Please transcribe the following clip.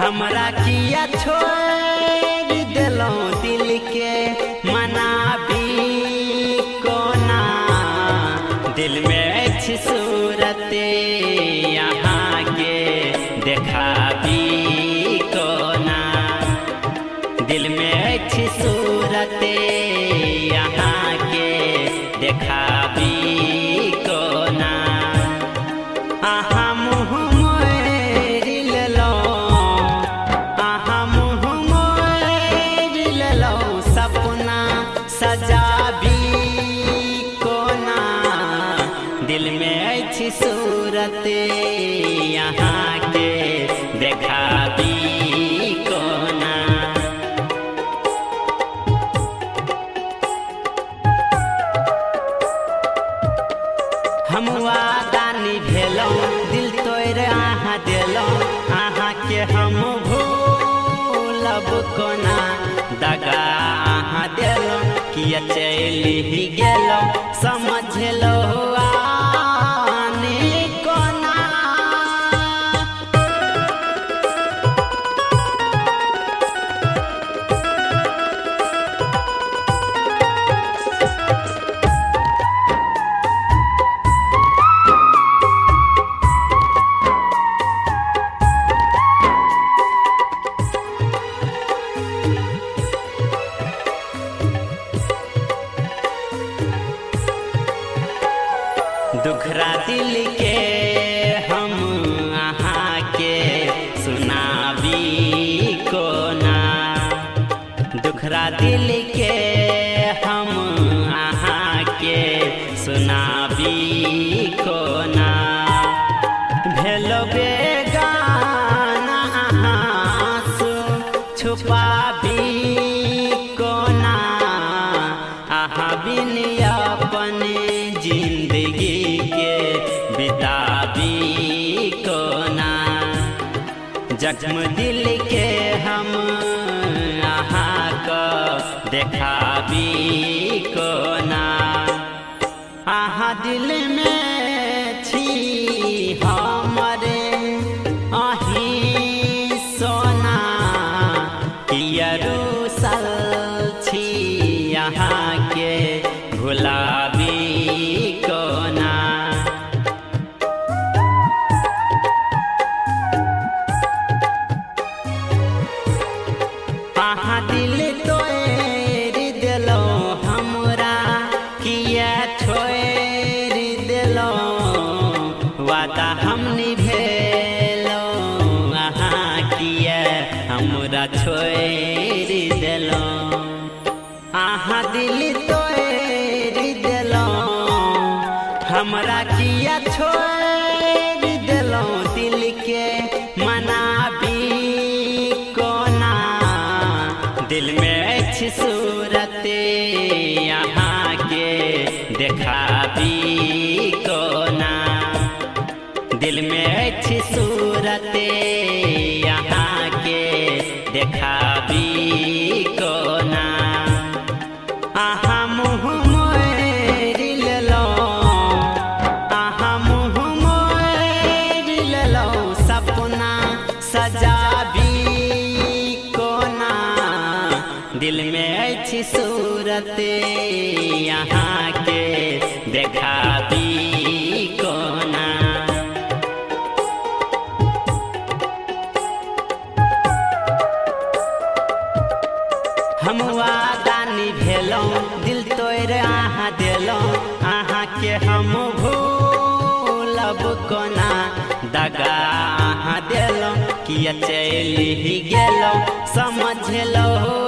हमरा किया छोड़ देलौं दिल के मनाबी कोना। दिल में अछि सूरत अहाँ के देखाबी कोना। दिल में अछि सूरत अहाँ के देखाबी कोना। अहाँ मुँह मोड़ि लेलौं, अहाँ मुँह मोड़ि लेलौं, सपना सजाबी कोना। दिल में अछि सूरत अहाँ के देखाबी कोना। हम वादा निभेलौं, दिल तोड़ि अहाँ देलौं, अहाँके हम भूलब कोना। दगा अहाँ देलौं, किया चलि गेलौं, समझलौं आने कोना। दुखरा दिल के हम अहाँ के सुनाबी कोना। दुखरा दिल के हम अहाँ के सुनाबी कोना। भेलो बेगाना आँसू छुपाबी कोना। अहाँ बिन अपन जिंदगी के बिताबी कोना। जख्म दिल के हम अहाँ के देखाबी कोना। अहाँ दिल में छी हमरे अहीं सोना, किया रूसल छी अहाँ के भुलाबी कोना। अहाँ दिल तोड़ि देलौं हमरा किया छोड़ि देलौं, वादा हम निभेलौं अहाँ किया हमरा छोड़ि देलौं। अहाँ दिल तोड़ि देलौं हमरा किया छोड़ि देलौं, दिल के मनाबी कोना। दिल में अछि सूरत अहाँ के देखाबी कोना। दिल में अछि सूरत अहाँ के देखाबी कोना। अहाँ मुँह मोड़ि लेलौं, अहाँ मुँह मोड़ि लेलौं, सपना सजाबी कोना। दिल में अछि सूरत अहाँ के देखाबी कोना। हम वादा निभेलौं, दिल तोड़ि अहाँ देलौं, अहाँ के हम भूलब कोना। दगा अहाँ देलौं, किया चलि गेलौं, समझलौं